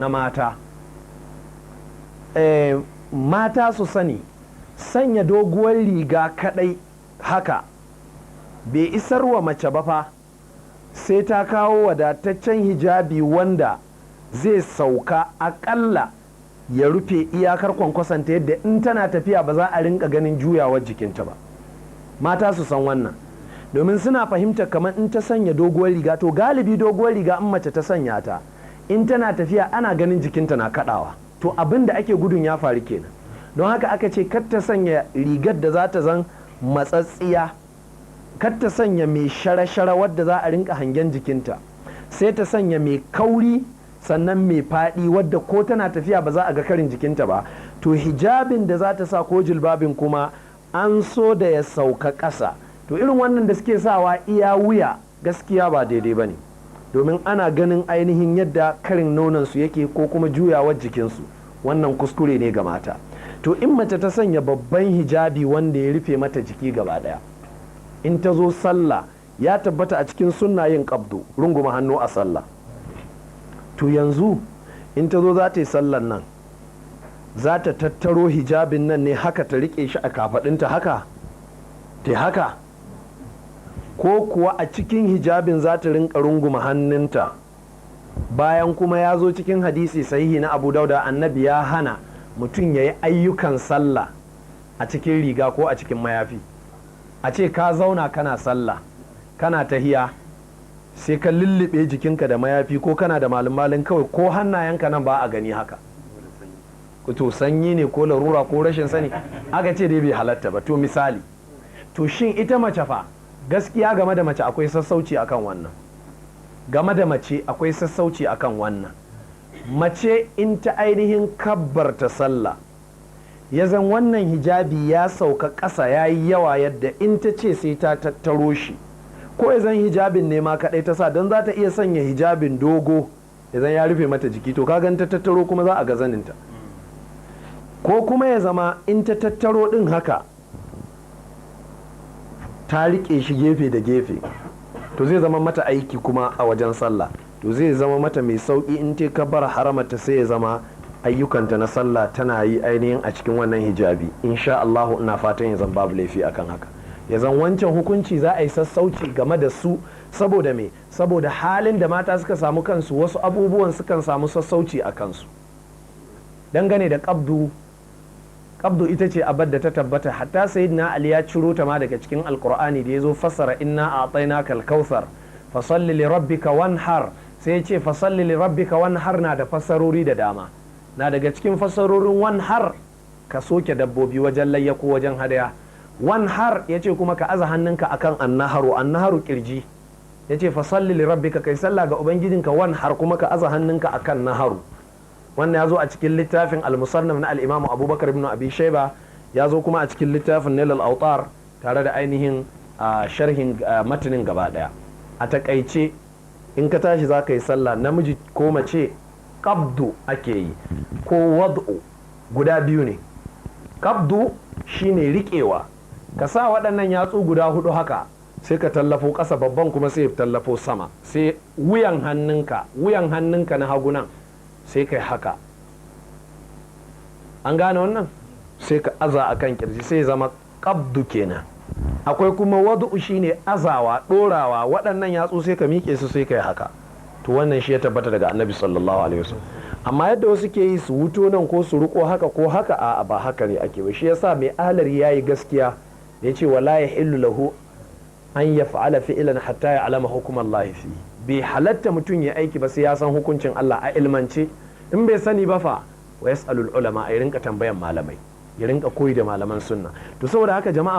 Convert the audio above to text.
Na mata, mata su sani, sanya doguwar riga kadai haka bai isar wa mace ba fa, sai ta kawo wadataccen hijabi wanda zai sauka akalla ya rufe iyakar kwankwasanta, yadda in tana tafiya ba za a rinka ganin juyawar jikinta ba. Mata su san wannan, domin suna fahimtar kamar in ta sanya doguwar riga, to galibi doguwar riga in mace ta sanya ta, in tana tafiya ana ganin jikinta na kadawa. To abin da ake gudun ya faru kenan. Don haka aka ce kar ta sanya rigar da za ta zan matsatsiya, kar ta sanya mai shara-shara wadda za a rinka hangen jikinta, sai ta sanya mai kauri, sannan mai faɗi, wadda ko tana tafiya ba za a ga karin jikinta ba. To hijabin da za ta sa ko jilbabin kuma an so da ya sauka ƙasa. To irin wannan da suke sawa iya wuya, gaskiya ba daidai ba ne, domin ana ganin ainihin yadda karin nonansu yake ko kuma juyawar jikinsu. Wannan kuskure ne ga mata. To in mace ta sanya babban hijabi wanda ya rufe mata jiki gaba daya, in ta zo sallah, ya tabbata a cikin sunna yin qabdu, runguma hannu a sallah. To yanzu in ta zo za ta yi sallan nan, za ta tattaro hijabin nan ne haka, ta rike shi a kafaɗinta haka, ta haka, ko kuwa a cikin hijabin za ta rinka runguma hannunta? Bayan kuma ya zo cikin hadisi sahihi na Abu Dauda, Annabi ya hana mutum ya yi ayyukan sallah a cikin riga ko a cikin mayafi. A ce ka zauna kana sallah, kana tahiya, sai ka lullube jikinka da mayafi, ko kana da malin kawai, ko hannayenka nan ba a gani haka. To sanyi ne ko larura ko rashin sani, aka ce dai bai halatta ba. To misali, to shin ita mace fa? Gaskiya game da mace akwai sassauci akan wannan. Game da mace akwai sassauci akan wannan. Mace in ta ainihin kabbarta sallah, ya zan wannan hijabi ya sauka ƙasa, ya yi yawa yadda in ta ce sai ta tattaro shi, ko ya zan hijabin ne ma kaɗai ta sa, don za ta iya sanya hijabin dogo ya zan ya rufe mata jiki, to kagan ta tattaro kuma za a ga zaninta. Ko kuma ya zama in ta tattaro ɗin haka, ta riƙe shi gefe da gefe, to zai zama mata aiki kuma a wajen sallah. To zai zama mata mai sauƙi in ta kabbar haramata, sai ya zama ayyukanta na sallah tana yi ainihin a cikin wannan hijabi. Insha Allahu ina fatan ya zan babu laifi akan haka. Ya zan wancan hukunci za a yi sassauci game da su. Saboda me? Saboda halin da mata suka samu kansu, wasu abubuwan sukan samu sassauci a kansu. Dangane da qabdu, qabdu ita ce abar da ta tabbata, hatta Sayyidina Ali ya ciro ta ma daga cikin Alqur'ani da ya zo fassara "إنا أعطيناك الكوثر فصل لربك وانحر". Sai ya ce "فصل لربك وانحر" na da fassarori da dama. Na daga cikin fassarorin "وانحر" ka soke dabbobi wajen layya ko wajen hadaya. "وانحر" ya ce kuma ka aza hannunka akan النحر. النحر kirji. Ya ce "فصل لربك", kai sallah ga ubangijinka, "وانحر" kuma ka aza hannunka akan naharu. Wannan ya zo a cikin littafin Al-Musannaf na al-Imamu Abubakar ibn Abi Shaiba, ya zo kuma a cikin littafin Nail al-Autar tare da ainihin sharhin matanin gaba daya. A takaice, in ka tashi za ka yi sallah, namiji ko mace, qabdu ake yi ko wad'u, guda biyu ne. Qabdu shine riƙewa, ka sa waɗannan yatsu guda hudu haka, sai ka tallafo ƙasa, babban kuma sai ya tallafo sama, sai wuyan hannunka na hagu nan sai kai haka. An gane wannan? Sai ka aza a kan kirji, sai zama qabdu kenan. Akwai kuma wadu'u, shine azawa, ɗorawa waɗannan yatsu, sai ka miƙe su, sai kai haka. To wannan shi ya tabbata daga Annabi sallallahu alaihi wasallam. Amma yadda wasu ke yi, su wuto nan ko su riko haka ko haka, a ba haka ne ake ba. Shi yasa mai Ahlari yayi gaskiya da yace "ولا يحل له أن يفعل فعلا حتى يعلم حكم الله فيه". Bai halatta mutum ya aiki ba sai ya san hukuncin Allah a ilmance. In bai sani ba fa, ويسأل العلماء, a rinka tambayan malamai, ya rinka koyi da malaman sunna. To saboda haka jama'a